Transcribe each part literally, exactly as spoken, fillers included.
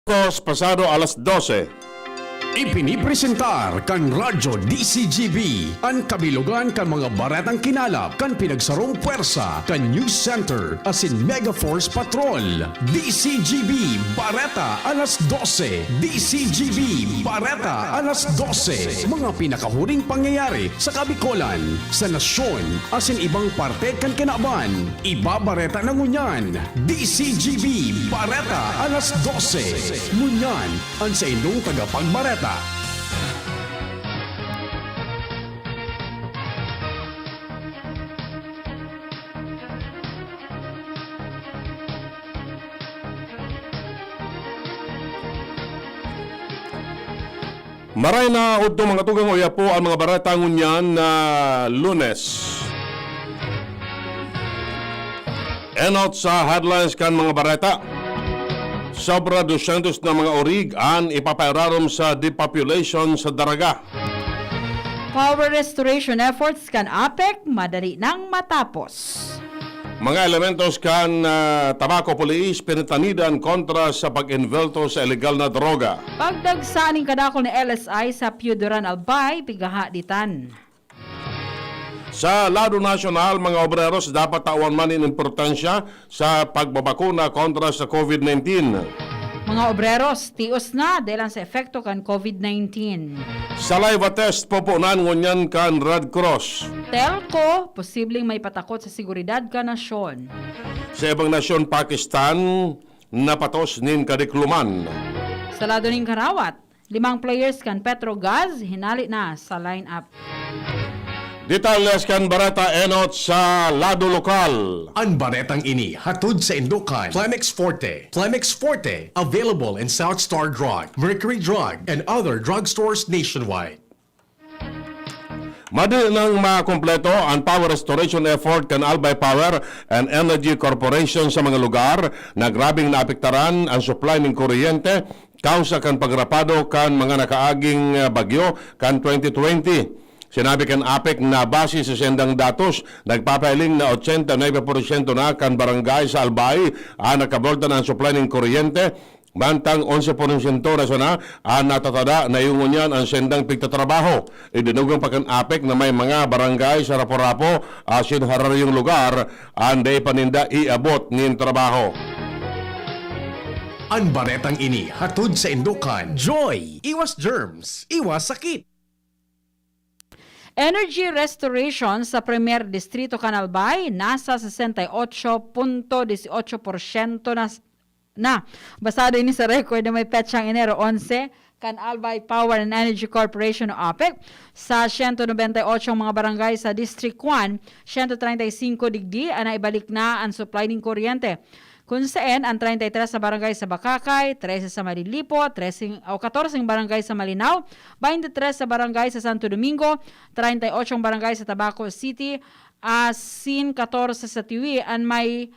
Kos pasado alas dose. Ipinipresentar kan Radyo D C G B an kabilogan kan mga baretang kinalap kan pinagsarong pwersa kan News Center asin Mega Force Patrol. D C G B Bareta alas dose. D C G B Bareta alas dose. Mga pinakahuring pangyayari sa Kabikolan, sa nasyon, asin ibang parte kan kinaban. Ibabareta na ngunyan, D C G B Bareta alas dose. Ngunyan, an saindong tagapagbareta. Maray na udto, mga tugang, uya po ang mga bareta ngunyan na Lunes. Enot sa headlines kan mga bareta. Sobra dusyentos na mga orig an ipapairarom sa depopulation sa Daraga. Power restoration efforts kan APEC madali nang matapos. Mga elementos kan, ah, Tabaco Police pinatanidan kontra sa pag-invelto sa ilegal na droga. Pagdagsa nin kadakul na L S I sa Pio Duran, Albay, pigahaditan. Sa lado nasyonal, mga obreros dapat tawan man nin importansya sa pagbabakuna kontra sa COVID nineteen. Mga obreros, tios na dahil sa epekto kan COVID nineteen. Saliva test pupunan ngunyan kan Red Cross. Telco, posibleng may patakot sa seguridad kan nasyon. Sa ibang nasyon, Pakistan, napatos nin kadikloman. Sa lado nin karawat, limang players kan Petrogas hinali na sa line-up. Detalles kan bareta enot sa lado lokal. An baretang ini hatod saindo kan Plemex Forte. Plemex Forte, available in South Star Drug, Mercury Drug, and other drugstores nationwide. Madali nang makumpleto an power restoration effort kan Albay Power and Energy Corporation sa mga lugar na grabeng naapektaran an supply nin kuryente kausa kan pagrapado kan mga nakaaging, ah, bagyo kan twenty twenty. Sinabi kan APEC na base sa sendang datos, nagpapahiling na ochenta y nuebe porsyento na kan barangay sa Albay an nakabolta na an supply nin kuryente, mantang onse porsyento na sana an natatada na iyo ngunyan an sendang pigtatrabaho. Idinugang pa kan APEC na may mga barangay sa Rapu-Rapu asin hararyong lugar an dai pa ninda iabot nin trabaho. An baretang ini hatod saindo kan Joy! Iwas germs, iwas sakit! Energy restoration sa Primer Distrito kan Albay nasa sesenta y ocho punto dieciocho porsyento na, na. Basado ini sa record na may petsang Enero onse kan Albay Power and Energy Corporation o APEC. Sa siyento nobenta y ocho mga barangay sa District one, siyento treinta y singko digdi an naibalik na an supply nin kuryente. Kun saen, an treinta y tres sa barangay sa Bacacay, trese sa Malilipo, trese o katorse barangay sa Malinao, baynte tres sa barangay sa Santo Domingo, treinta y ocho barangay sa Tabaco City, asin katorse sa Tiwi an may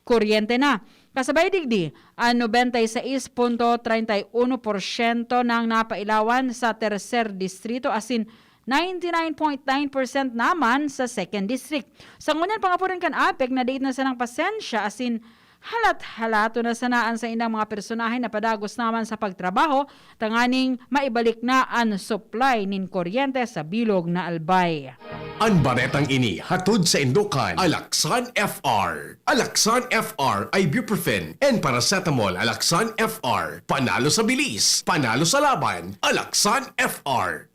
kuryente na. Kasabay digdi, an nobenta y sais punto treinta y uno porsyento nang napailawan sa Tercer Distrito asin ninety nine point nine percent naman sa Second District. Sa ngunyan, pangapuran kan APEC na dai na sanang pasensya asin halat-halato na sana an saindang mga personahe na padagos naman sa pagtrabaho tanganing maibalik na an supply nin kuryente sa bilog na Albay. An baretang ini hatod saindo kan Alaxan F R. Alaxan F R, ibuprofen and paracetamol. Alaxan F R, panalo sa bilis, panalo sa laban. Alaxan F R.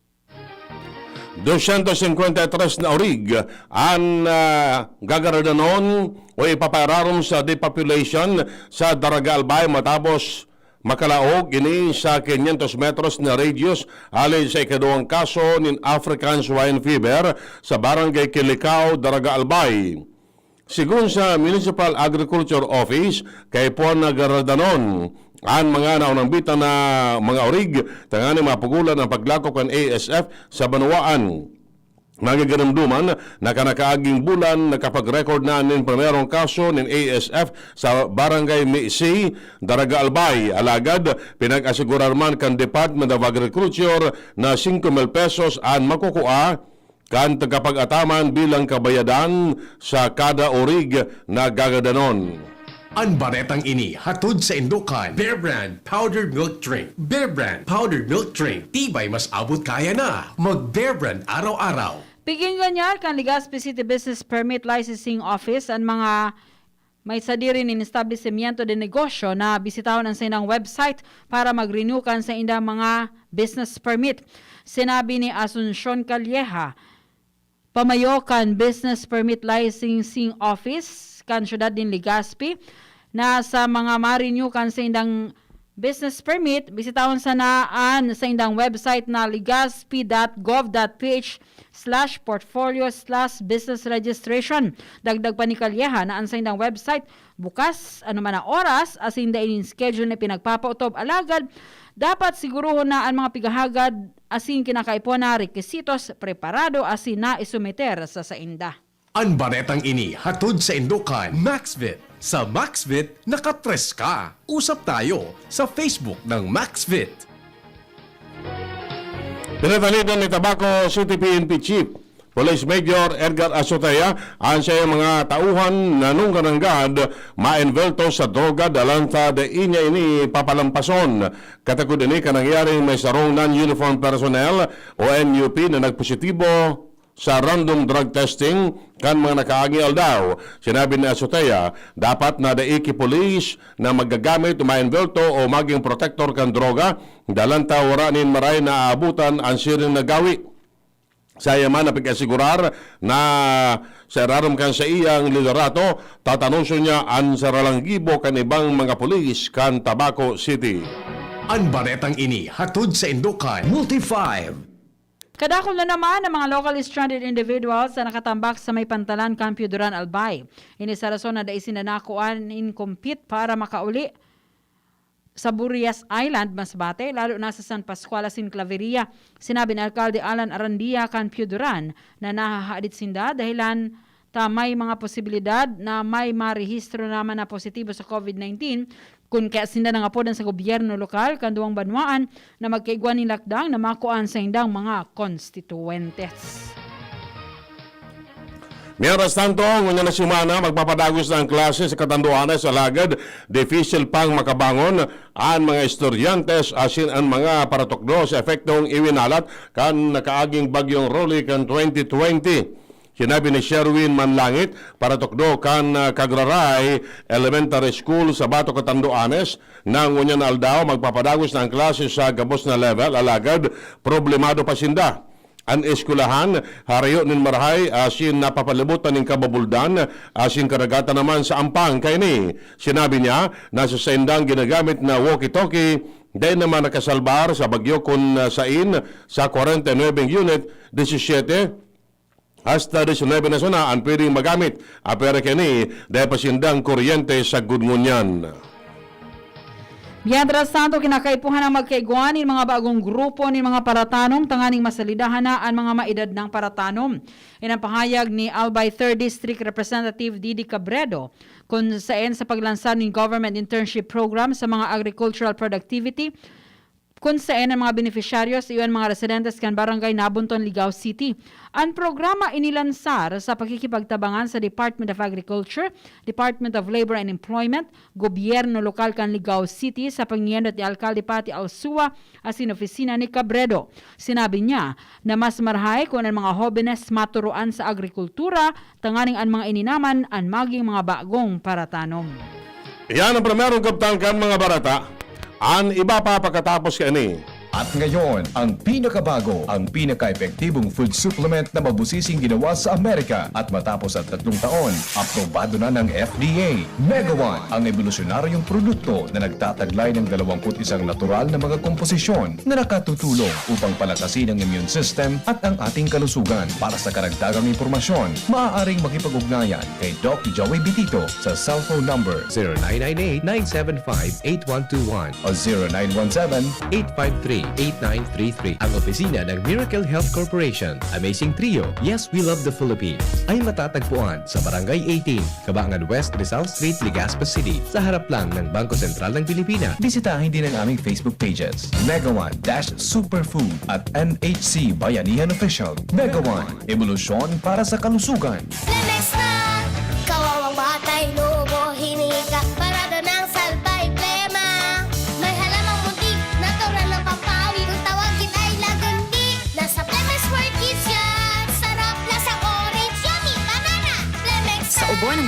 Dosyentos singkwenta y tres na orig an, ah, gagaradanon o ipapairarom sa depopulation sa Daraga Albay matapos makalaog ini sa kinyentos metros na radius hali sa ikaduwang kaso nin African Swine Fever sa Barangay Kilikao, Daraga Albay. Segun sa Municipal Agriculture Office, kaipuhan na garadanon an mga naunang bitang na mga orig tanganing mapugolan an paglakop kan A S F sa banwaan. Nagaganamduman na kan nakaaging bulan, nakapag-record na nin primerong kaso nin A S F sa Barangay Misi, Daraga Albay. Alagad, pinag-asigurar man kan Department of Agriculture na singko mil pesos an makukua kan tagapag-ataman bilang kabayadan sa kada orig na gagadanon. An baretang ini hatod saindo kan Bear Brand Powdered Milk Drink. Bear Brand Powdered Milk Drink, tibay mas abot kaya na. Mag Bear Brand araw-araw. Pigin ngunyan kan Legazpi City Business Permit Licensing Office an mga may sadiri nin establisimyento de negosyo na bisitahon an saindang website para mag-renew kan saindang mga business permit. Sinabi ni Asuncion Calleja, pamayo kan Business Permit Licensing Office kan siyudad nin Legazpi, na sa mga ma-renew kan saindang business permit, bisitahon sana an saindang website na legazpi dot gov dot ph slash portfolio slash business registration. Dagdag pa ni Calleja na an saindang website bukas anuman na oras asin dai nin schedule na pinagpapaotob, alagad dapat siguruhon na an mga pighahagad asin kinakaipuhan na requisitos preparado asin naisumiter sa sainda. An baretang ini hatod saindo kan Maxvit. Sa Maxvit, nakatres ka. Usap tayo sa Facebook ng Maxvit. Pinatalidan ni Tabaco City P N P Chief Police Major Edgar Azotea an saiyang mga tauhan na nungkananggad maenvelto sa droga dalan ta dai niya ini papalampason. Katakod ini kan nangyaring may sarong non-uniform personnel o N U P na nagpositibo sa random drug testing kan mga nakaaging aldaw. Sinabi ni Azotea, dapat na dai ki pulis na magagamit o maenvelto o magin protektor kan droga, dalan ta wara nin maray na aabotan an siring na gawi. Saya man na pag-asigurar na sa irarom kan saiyang liderato, tatanoson niya an saralang gibo kan ibang mga pulis kan Tabaco City. An baretang ini hatod saindo kan Multi five. Kadakul na naman ang mga locally stranded individuals na nakatambak sa may pantalan kan Pio Duran, Albay. Ini sa rason na dai sinda nakuan nin kumpit para makauli sa Burias Island, Masbate, lalo na sa San Pascual asin Claveria. Sinabi ni Alkalde Alan Arandia kan Pio Duran na nahahadit sinda dahilan ta may mga posibilidad na may marehistro naman na positibo sa COVID nineteen, kun kaya sinda nangapodan sa gobyerno lokal kan duwang banwaan na magkaigwa nin lakdang na makuan saindang mga konstituwentes. Mientras tanto, ngunyan na semana, magpapadagos na an klase sa Catanduanes, alagad dipisil pang makabangon an mga estudyante asin an mga paratukdo sa epektong iwinalat kan nakaaging Bagyong Rolly kan twenty twenty. Sinabi ni Sherwin Manlangit, paratukdo kan, ah, Cagraray Elementary School sa Bato, Catanduanes, na ngunyan na aldaw magpapadagos na an klase sa gabos na level, alagad problemado pa sinda. An eskwelahan, harayo nin marahay asin napapalibot na nin kababuldan asin karagatan naman sa ampang kaini. Sinabi niya na sa saindang ginagamit na walkie-talkie, dai naman nakasalbar sa bagyo kun, ah, sain sa kwarenta y nuwebeng unit, disisiyete hasta disinuyebe na sana an pwedeng magamit, apwera kaini, dai pa sindang kuryente sagkod ngunyan. Mientras tanto, kinakaipuhan ang magkaigwa nin mga bagong grupo nin mga paratanom tanganing masalidahan na an mga maedad nang paratanom. Yan ang pahayag ni Albay Third District Representative Didi Cabredo, kun saen sa paglansar nin government internship program sa mga agricultural productivity, kun saen ang mga benepisyaryo iyo an mga residentes kan Barangay Nabunton, Ligao City. An programa inilansar sa pakikipagtabangan sa Department of Agriculture, Department of Labor and Employment, gobyerno lokal kan Ligao City sa pangyayandot ni Alkalde Patty Alsua asin opisina ni Cabredo. Sinabi niya na mas marahay kun an mga hobenes maturuan sa agrikultura tanganing an mga ini naman an maging mga bagong paratanom. Iyan ang primerong kabtan kan mga barata. An iba pa pakatapos kaini. At ngayon, ang pinakabago, ang pinaka-epektibong food supplement na mabusising ginawa sa Amerika. At matapos ang tatlong taon, aprobado na ng F D A. Mega One, ang ebolusyonaryong produkto na nagtataglay ng dalawampu't isang natural na mga komposisyon na nakatutulong upang palakasin ang immune system at ang ating kalusugan. Para sa karagdagang impormasyon, maaaring makipag-ugnayan kay Doc Joey Bitito sa cellphone number zero nine nine eight, nine seven five, eight one two one o zero nine one seven, eight five three, eight nine three three. Ang opisina ng Miracle Health Corporation. Amazing Trio. Yes, we love the Philippines. Ay matatagpuan sa Barangay eighteen, Cabangan West, Rizal Street, Legazpi City, sa harap lang ng Bangko Sentral ng Pilipinas. Bisitahin din ang aming Facebook pages, Mega One dash Superfood at M H C Bayanihan Official. Mega One, ebolusyon para sa kalusugan. Lemex na! Kawawang batay, lobo, hinika.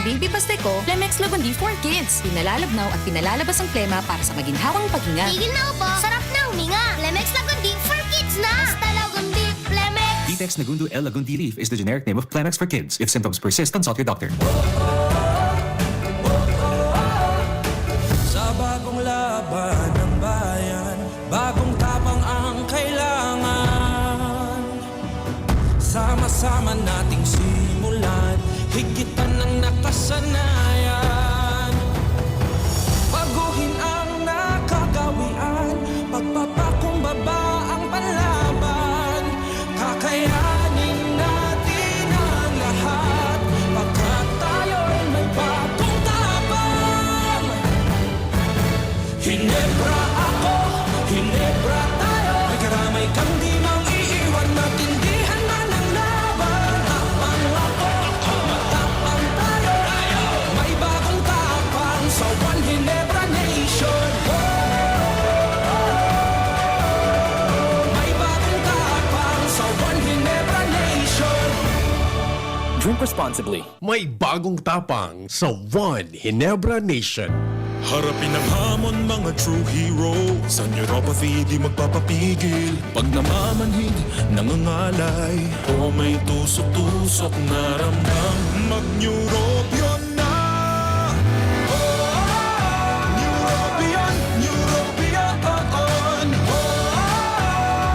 Baby Pasteco, Plemex Lagundi for Kids. Pinalalabnaw at pinalalabas ang plema para sa maginhawang paghinga. Tigil na ubo, sarap na huminga. Plemex Lagundi for Kids na! Basta Lagundi, Plemex! Ditex Nagundo L Lagundi Leaf is the generic name of Plemex for Kids. If symptoms persist, consult your doctor. Sa bagong laban ng bayan, bagong tapang ang kailangan. Sama-sama nating simulan, higitan ang nakasanayan. Baguhin ang nakagawian, pagpapakumbaba ang panlaban. Kakayanin natin ang lahat, pagkat tayo'y may bagong tapang. Hinebra ako, Hinebra tayo. May karamay kang di mang iiwan, matindihan man ang laban. Matapang ako, matapang tayo. May bagong tapang sa One Hinebra Nation. May bagong tapang sa One Hinebra Nation. Drink responsibly. May bagong tapang sa One Hinebra Nation. Harapin ang hamon, mga true hero. Sa neuropathy, di magpapapigil. Pag namamanhid, nangangalay, o may tusok-tusok na ramdam, mag-Neurobion na. Neurobion, Neurobion, oo.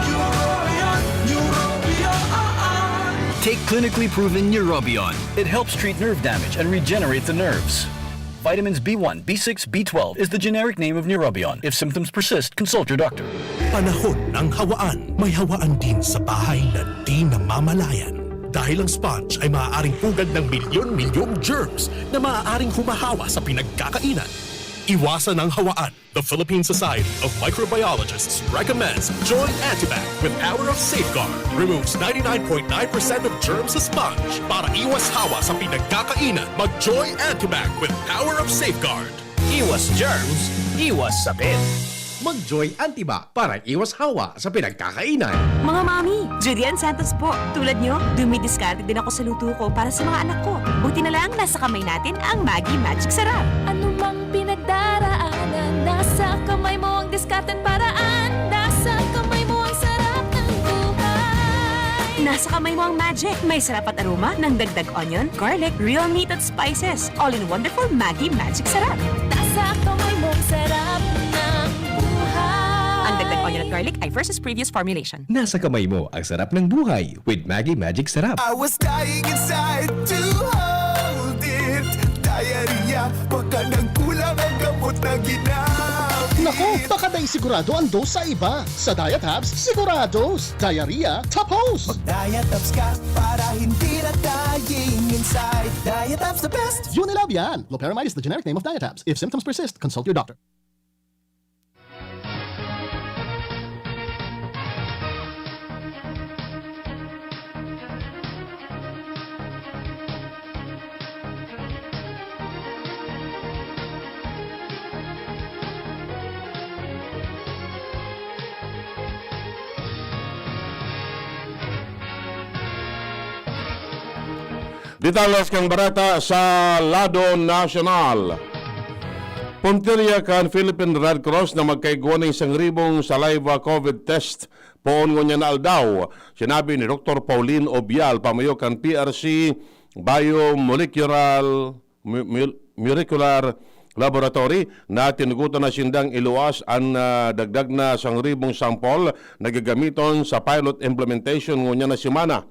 Neurobion, Neurobion. Take clinically proven Neurobion. It helps treat nerve damage and regenerate the nerves. Vitamins B one, B six, B twelve is the generic name of Neurobion. If symptoms persist, consult your doctor. Panahon ng hawaan. May hawaan din sa bahay na di namamalayan. Dahil ang sponge ay maaaring pugad ng milyon-milyong germs na maaaring humahawa sa pinagkakainan. Iwasan ang hawaan. The Philippine Society of Microbiologists recommends Joy Antibac with Power of Safeguard. Removes ninety-nine point nine percent of germs sa sponge. Para iwas hawa sa pinagkakainan, mag-Joy Antibac with Power of Safeguard. Iwas germs, iwas sakit. Mag-Joy Antibac para iwas hawa sa pinagkakainan. Mga mami, Judy Ann Santos po. Tulad nyo, dumidiskarte din ako sa luto ko para sa mga anak ko. Buti na lang, nasa kamay natin ang Maggi Magic Sarap. Anumang pinagdaraanan, nasa kamay mo ang diskarteng paraan. Nasa kamay mo ang sarap ng buhay. Nasa kamay mo ang magic. May sarap at aroma ng dagdag onion, garlic, real meat at spices. All in wonderful Maggi Magic Sarap. Nasa kamay mo ang sarap ng buhay. Ang dagdag onion at garlic ay versus previous formulation. Nasa kamay mo ang sarap ng buhay with Maggi Magic Sarap. I was dying inside to hold it. Diarrhea, baka nagkulang ang gamot na ginamit. Naku, baka dai sigurado ang dose sa iba. Sa Diatabs, sigurados. Diarrhea, tapos. Mag-Diatabs ka para hindi na dying inside. Diatabs the best. Unilab yan. Loperamide is the generic name of Diatabs. If symptoms persist, consult your doctor. Detalles kan bareta sa lado nasyonal. Puntirya kan Philippine Red Cross na magkaigwa nin sangribong saliva COVID test poon ngunyan na aldaw. Sinabi ni Doktor Pauline Obial, pamayo kan P R C Biomolecular, Mo-, Mo-, Molecular Laboratory, na tinugotan na sindang iluwas an, ah, dagdag na sangribong sample na gagamiton sa pilot implementation ngunyan na semana.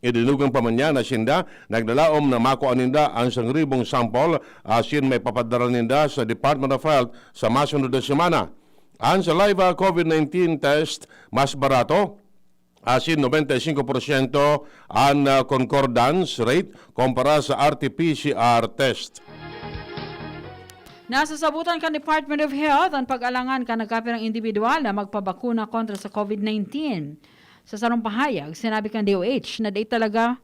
Idinugang pa man niya na sinda naglalaom na makua ninda an sangribong sample asin maipapadara ninda sa Department of Health sa masunod na semana. An saliva COVID nineteen test mas barato, asin nobenta y singko porsyento an, ah, concordance rate kumpara sa R T P C R test. Nasasabotan kan Department of Health an pag-alangan kan nagkapirang indibidwal na magpabakuna kontra sa COVID nineteen. Sa sarong pahayag, sinabi kan D O H na dai talaga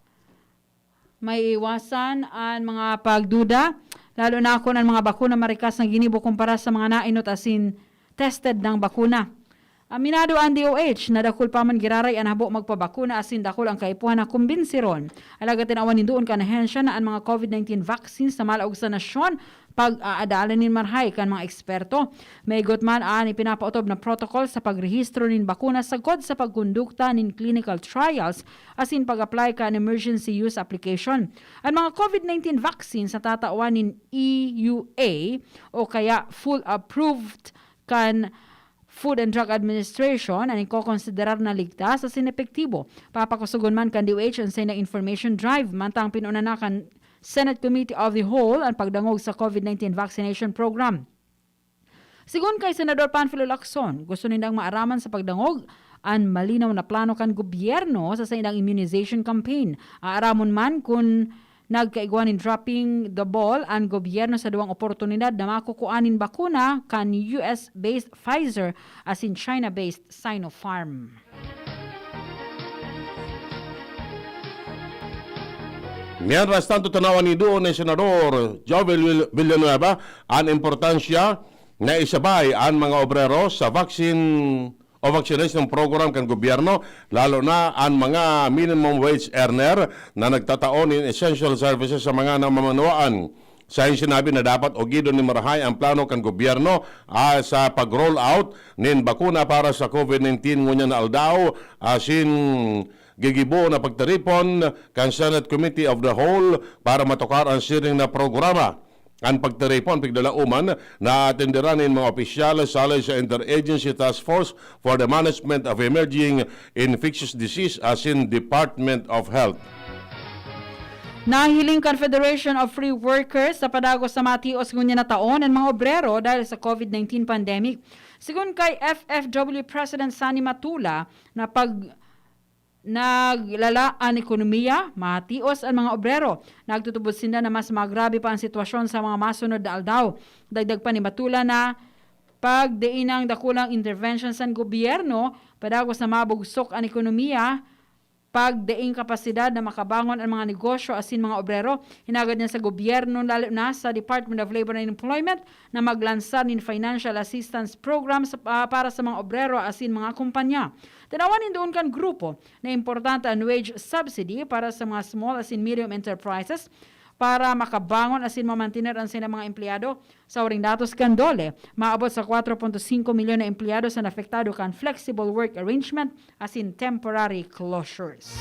maiiwasan an mga pagduda, lalo na kun an mga bakuna marikas na ginibo kumpara sa mga nainot asin tested na bakuna. Aminado an D O H na dakul pa man giraray an habo magpabakuna asin dakul ang kaipuhan na kumbinsiron. Alagad tinawan nin duon kan ahensya na an mga COVID nineteen vaccines na malaog sa nasyon pag-aadalan nin marhay kan mga eksperto. Maigot man an ipinapaotob na protocol sa pagrehistro nin bakuna sagkod sa pagkondukta nin clinical trials asin pag-apply kan emergency use application. An mga COVID nineteen vaccines natatawan nin E U A o kaya full approved kan Food and Drug Administration an ikokonsiderar na ligtas asin epektibo. Papakusogon man kan D O H an saindang information drive, mantang pinuna na kan Senate Committee of the Whole an pagdangog sa COVID nineteen vaccination program. Sigon kay Senador Panfilo Lacson, gusto nindang maaraman sa pagdangog an malinaw na plano kan gobyerno sa saindang immunization campaign. Aaramon man kun nagkaigwa nin dropping the ball an gobyerno sa duwang oportunidad na makukua nin bakuna kan U S-based Pfizer asin China-based Sinopharm. Mientras tanto, tanawan ni duon ni Senador Joel Vill- Villanueva an importansya na isabay an mga obrero sa vaccine o vaccination program kan gobyerno, lalo na an mga minimum wage earner na nagtatao nin essential services sa mga namamanwaan. Sa sinabi na dapat ogidon ni marahay ang plano kan gobyerno ah, sa pag-roll out nin bakuna para sa COVID nineteen ngunyan na aldaw, asin gigibo na pagtiripon kan Senate Committee of the Whole para matukar ang siring na programa. An pagtiripon pigdalauman na atenderan nin mga opisyal sali sa Interagency Task Force for the Management of Emerging Infectious Disease asin Department of Health. Nahiling kan Federation of Free Workers sa padagos na matios ngunyan na taon an mga obrero dahil sa COVID nineteen pandemic. Sigon kay F F W President Sunny Matula na pag naglala an ekonomiya, matios an mga obrero. Nagtutubod sinda na mas magrabe pa ang sitwasyon sa mga masunod na aldaw. Dagdag pa ni Matula na pagdiin ang dakulang intervention san gobyerno, padagos na mabugsok an ekonomiya, pagdiing kapasidad na makabangon an mga negosyo asin mga obrero. Hinagad niya sa gobyerno, lalo na sa Department of Labor and Employment, na maglansar nin financial assistance programs pa- para sa mga obrero asin mga kumpanya. Tinawan nin duon kan grupo na importante an wage subsidy para sa mga small asin medium enterprises para makabangon asin mamantiner an sila mga empleyado. Sa huring datos kan DOLE, maabot sa kwatro punto singko milyon na empleyado an apektado kan flexible work arrangement asin temporary closures.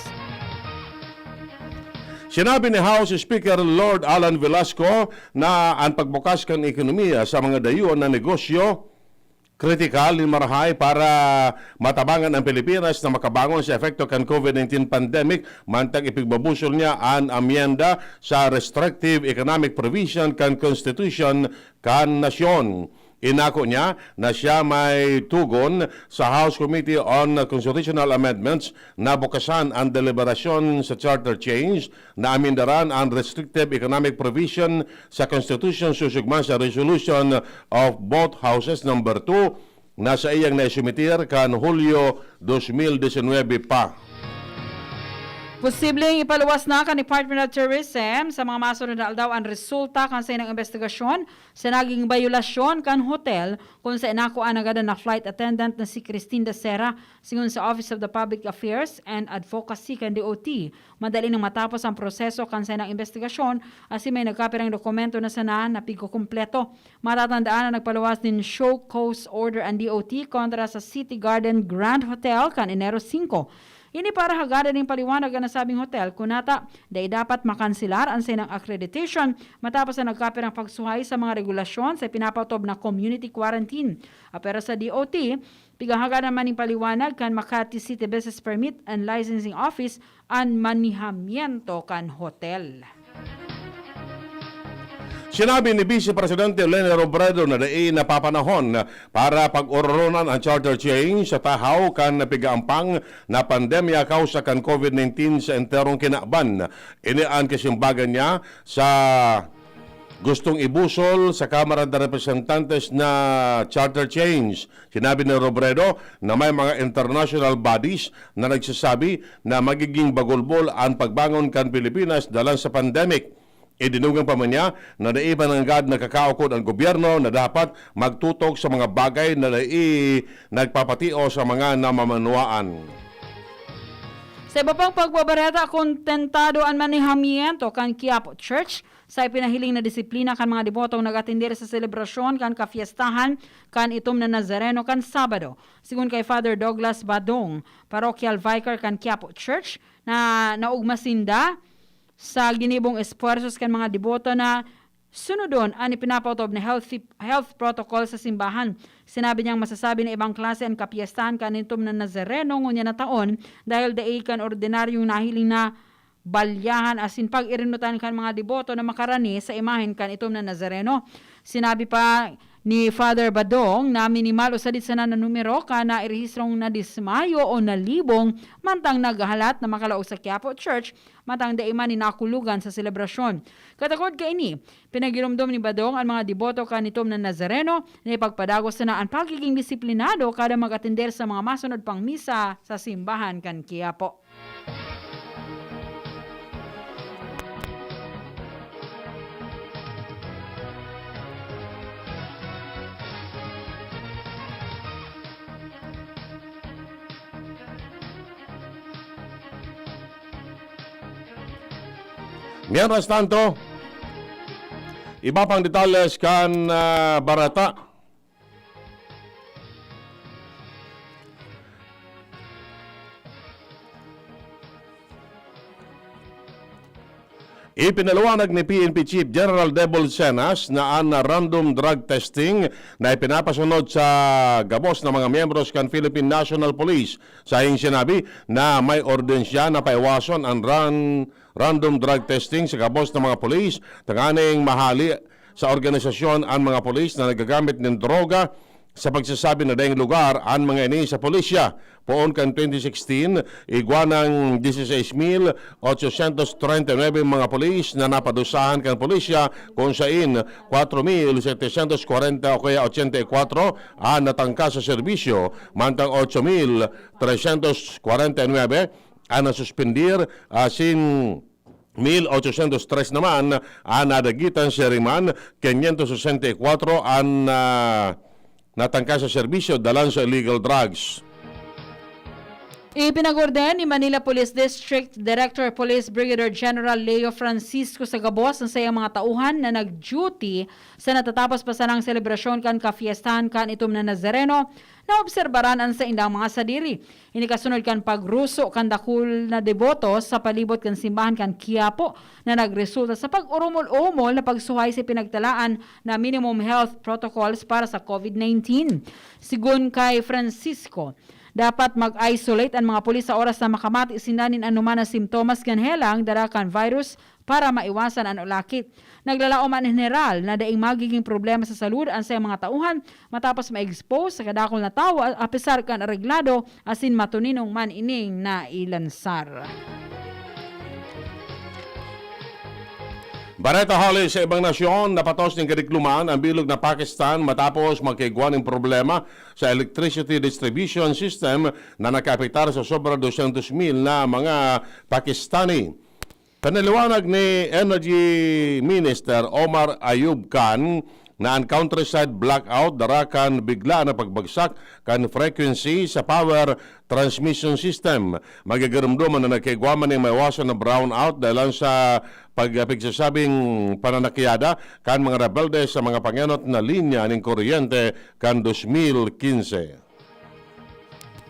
Sinabi ni House Speaker Lord Alan Velasco na an pagbukas kan ekonomiya sa mga dayon na negosyo kritikal nin marahay para matabangan ang Pilipinas na makabangon sa epekto kan COVID nineteen pandemic, mantang ipigbabusol niya an amyenda sa restrictive economic provision kan Constitution kan nasyon. Inako niya na siya may tugon sa House Committee on Constitutional Amendments na bukasan ang deliberasyon sa charter change na amendaran ang restrictive economic provision sa Constitution susog man sa Resolution of both Houses number two na saiyang naisumiter kan Hulyo dos mil disinwebe pa. Posibleng ipaluwas na kan Department of Tourism sa mga masunod na aldaw an resulta kan saindang investigasyon sa naging bayolasyon kan hotel kun sa inako an nagadan na flight attendant na si Christine Dacera. Sigon sa Office of the Public Affairs and Advocacy kan D O T, madali nang matapos ang proseso kan saindang investigasyon asin may nagkapirang dokumento na sana na pigkukumpleto. Matatandaan na nagpaluwas nin show cause order an D O T kontra sa City Garden Grand Hotel kan Enero singko. Ini para hagadan nin paliwanag an nasabing hotel kun nata dai dapat makanselar an saindang accreditation matapos na nagkapirang pagsuhay sa mga regulasyon sa pinapaotob na community quarantine. Apwera sa D O T, pighahagadan man nin paliwanag kan Makati City Business Permit and Licensing Office an manihamiento kan hotel. Sinabi ni Vice Presidente Leni Robredo na dai na panahon para pag-ororonan ang charter change sa tahaw kan pig-aampang na pandemya kausa kan COVID nineteen sa enterong kinaban. Ini an kasimbagan niya sa gustong ibusol sa Kamara de Representantes na charter change. Sinabi ni Robredo na may mga international bodies na nagsasabi na magiging bagulbol ang pagbangon kan Pilipinas dalan sa pandemic. Idinugang pa man niya na dai pa nanggad nakakaukod an gobyerno na dapat magtutok sa mga bagay na dai nagpapatio sa mga namamanwaan. Sa iba pang pagbabareta, kontentado an manihamiento kan Quiapo Church sa ipinahiling na disiplina kan mga debotong nag-atender sa selebrasyon kan kafiestahan kan itom na Nazareno kan Sabado. Sigon kay Father Douglas Badong, parochial vicar kan Quiapo Church, na naugma sinda sa ginibong espuwersos kan mga deboto na sunodon an ipinapaotob na healthy, health protocol sa simbahan. Sinabi niyang masasabi na ibang klase an kapiestahan kan itom na Nazareno ngunyan na taon dahil dai kan ordinaryong nahiling na balyahan asin pag-irinutan kan mga deboto na makarani sa imahen kan itom na Nazareno. Sinabi pa ni Father Badong na minimal o sadit sana na numero kan nairehistrong nadismayo o nalibong mantang naghahalat na makalaog sa Quiapo Church, mantang dai man nin nakulugan sa selebrasyon. Katakod kaini, pinagiromdom ni Badong an mga deboto kan itom na Nazareno na ipagpadagos sana an pagiging disiplinado kada mag-atender sa mga masunod pang misa sa simbahan kan Quiapo. Mientras tanto, iba pang detalles kan, ah, bareta. Ipinaliwanag ni P N P Chief General Debol Cenas na an random drug testing na ipinapasunod sa gabos na mga miyembros kan Philippine National Police. Saing sinabi na may ordensya na paiwason an ran-, random drug testing sa gabos na mga pulis, tanganing mahali sa organisasyon an mga pulis na nagagamit nin droga. Sa pagsasabi na daing lugar an mga ini sa pulisya. Poon kan twenty sixteen, igwa nang dieciséis mil ochocientos treinta y nueve mga pulis na napadusahan kan pulisya, kun sain kwatro mil setecientos kwarenta o kaya ochenta y kwatro an natangka sa serbisyo, mantang ocho mil trescientos kwarenta y nueve an nasuspendir, asin mil ochocientos tres naman an nadagitan, siring man, quinientos sesenta y kwatro an, ah, natangka sa serbisyo dalan sa illegal drugs. Ipinag-orden ni Manila Police District Director Police Brigadier General Leo Francisco sa gabos an saiyang mga tauhan na nag-duty sa natatapos pa sanang selebrasyon kan kafiestahan kan itom na Nazareno na obserbaran an saindang mga sadiri. Ini kasunod kan pagruso kan dakul na deboto sa palibot kan simbahan kan Quiapo na nagresulta sa pag-urumol-umol na pagsuhay sa pinagtalaan na minimum health protocols para sa COVID nineteen. Sigon kay Francisco, dapat mag-isolate an mga pulis sa oras na makamati sinda nin anoman na simptomas kan helang dara kan virus para maiwasan an ulakit. Naglalaom an heneral na daing magiging problema sa salud an saiyang mga tauhan matapos ma-expose sa kadakul na tawo, a-, apesar kan areglado asin matuninong man ining nailansar. Bareta hali sa ibang nasyon, napatos nin kadikloman ang bilog na Pakistan matapos magkaigwa nin problema sa electricity distribution system na nakaapektar sa sobra dosyentos mil na mga Pakistani. Pinaliwanag ni Energy Minister Omar Ayub Khan na an countryside blackout dara kan biglaan na pagbagsak kan frequency sa power transmission system. Magigiromdoman na nagkaigwa man nin maiwasan na brownout dahelan sa pag-, pigsasabing pananakyada kan mga rebelde sa mga pangenot na linya nin kuryente kan dos mil quince.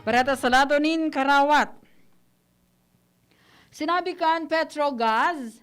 Bareta sa lado nin karawat. Sinabi kan Petrogas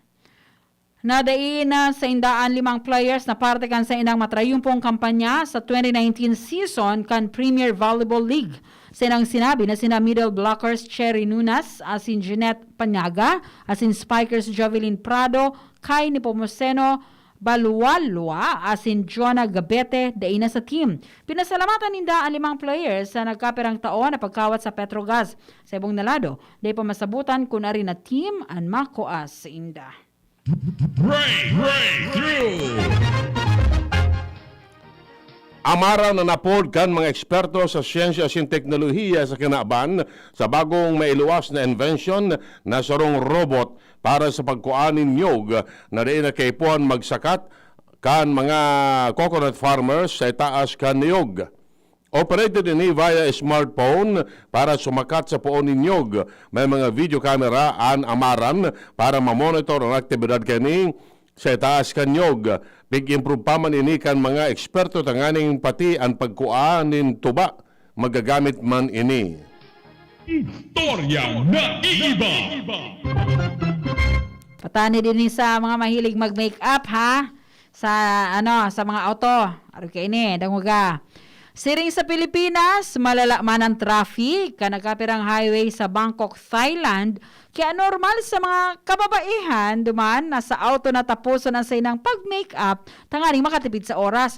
na dai na sainda an limang players na parte kan saindang matrayumpong kampanya sa twenty nineteen season kan Premier Volleyball League. Saindang sinabi na sina middle blockers Cherry Nunas asin Jeanette Paniaga, asin spikers Jovelyn Prado, Kai Nepomuceno, Balualua asin Jonah Gabete dai na sa team. Pinasalamatan ninda an limang players sa nagkapirang taon na pagkawat sa Petrogas. Sa ibong na lado, dai pa masabutan kun ari na team an makua sainda. Break, breakthrough. Amaran an apod kan mga eksperto sa siyensya asin teknolohiya sa kinaban sa bagong mailuwas na invention na sarong robot para sa pagkua nin niyog na dai na kaipuhan magsakat kan mga coconut farmers sa itaas kan niyog. Operated ini via smartphone para sumakat sa poon nin niyog. May mga video camera an Amaran para mamonitor an aktibidad kani sa itaas kan niyog. Pig-improve pa man ini kan mga eksperto tanganing pati an pagkua nin tuba magagamit man ini. Istoryang naiiba. Patanid ini sa mga mahilig mag-makeup, ha? Sa, ano, sa mga auto. Arog kaini, dangoga. Siring sa Pilipinas, malala man an traffic kan nagkapirang highway sa Bangkok, Thailand, kaya normal sa mga kababaihan duman na sa auto na taposon an saindang pag-makeup tanganing makatipid sa oras.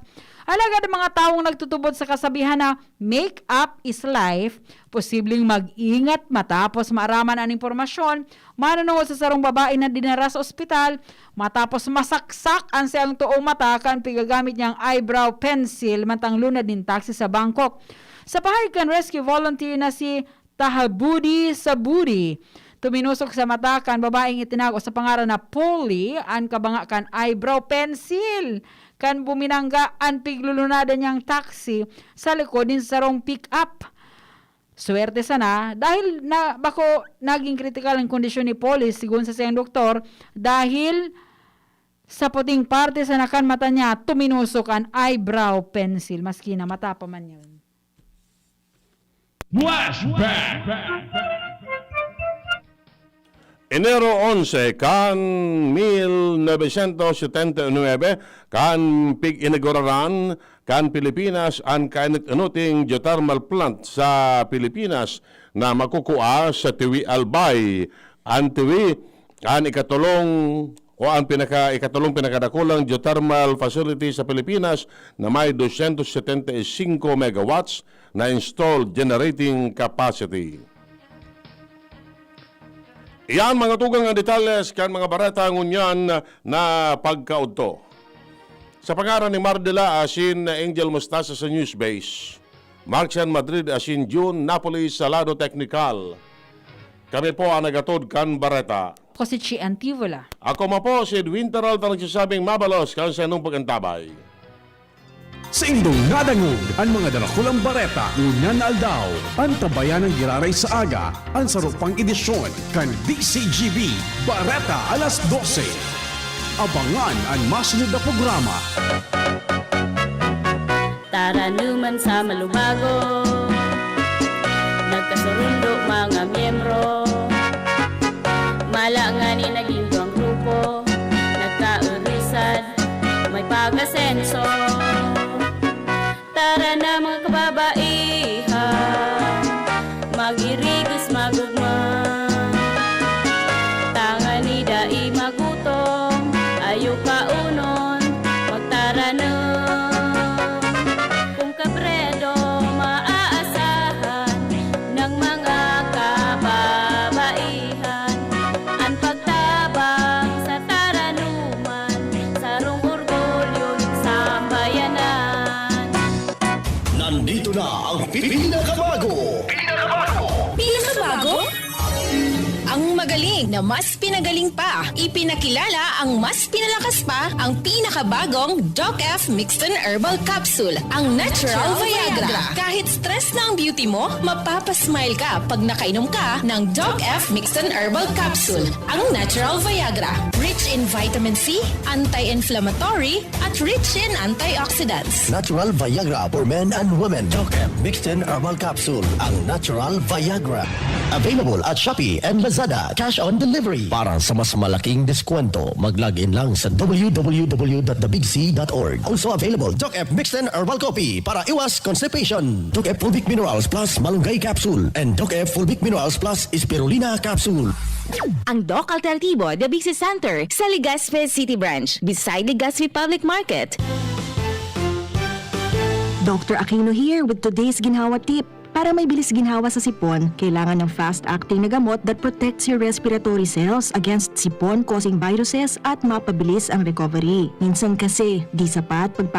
Alagad ang mga tawong nagtutubod sa kasabihan na "Make up is life," posibleng mag-ingat matapos maaraman an impormasyon manunungod sa sarong babae na dinara sa ospital matapos masaksak an saiyang toong mata kan pigagamit niyang eyebrow pencil mantang lunad nin taxi sa Bangkok. Sa pahayag kan rescue volunteer na si Tahabudi Sabudi, tuminusok sa mata kan babaeng itinago sa pangaran na Polly an kabanga kan eyebrow pencil kan buminangga an piglulunadan niyang taxi sa likod nin sarong pick-up. Swerte sana dahil na bako naging kritikal ang kondisyon ni Polly, sigon sa saiyang doktor, dahil sa puting parte sana kan mata niya tuminusok an eyebrow pencil, maski na mata pa man yun. Flashback! Enero onse kan mil novecientos setenta y nuebe, kan pig-inaguraran kan Pilipinas an kainit-inuting geothermal plant sa Pilipinas na makukua sa Tiwi, Albay. An Tiwi, an ikatulong o ang pinaka, ikatulong pinakadakulang geothermal facility sa Pilipinas na may dosyentos setenta y singko megawatts na installed generating capacity. Iyan, mga tugang, ang detalles kan mga bareta ngunyan na pagkaudto. Sa pangaran ni Mardela asin Angel Mostasa sa Newsbase, Mark San Madrid asin June Napoli sa lado teknikal. Kami po ang nagatod kan bareta. Ako si Chi Antivola. Ako man po si Edwin Peralta, nagsasabing mabalos kan saindong pag-antabay. Saindong nadangog an mga darakulang bareta ngunyan na aldaw. Antabayan an giraray sa aga, an saro pang edisyon kan D C G B Bareta alas dose. Abangan an masunod na programa. Taranuman sa malubago, nagkasurundo mga miyembro. Mala ngani naging duwang grupo, nagkaurusad, may pag-asenso. Tara na, mga kababaihan, mag-irigos, magugma. Tanganing dai magutom, ayo kaunon, magtaranom. Kun kabredo maaasahan ng mga kababaihan, an pagtabang sa taranuman, sarong orgulyo nin sambayanan. Nandito na ang pinakabago. Pinakabago? Ang magaling na mas pinagaling pa. Ipinakilala ang mas pinalakas pa, ang pinakabagong Doc F Mixton Herbal Capsule, ang natural Viagra. Kahit stress na ang beauty mo, mapapasmile ka pag nakainom ka ng Doc F Mixton Herbal Capsule, ang natural Viagra. Rich in vitamin C, anti-inflammatory, at rich in antioxidants. Natural Viagra for men and women. Doc F Mixton Herbal Capsule, ang natural Viagra. Available at Shopee and Lazada. Cash on delivery. Para sa mas malaking deskwento, mag-log in lang sa w w w dot the big c dot org. Also available, Doc F Mixton Herbal Coffee para iwas constipation. Doc F Fulvic Minerals Plus Malunggay Capsule and Doc F Fulvic Minerals Plus Spirulina Capsule. Ang Doc Alternativo, The Big C Center, sa Legazpi City Branch, beside Legazpi Public Market. Doctor Aquino here with today's ginhawa tip. Para may bilis ginhawa sa sipon, kailangan ng fast-acting na gamot that protects your respiratory cells against sipon-causing viruses at mapabilis ang recovery. Minsan kasi, di sapat pag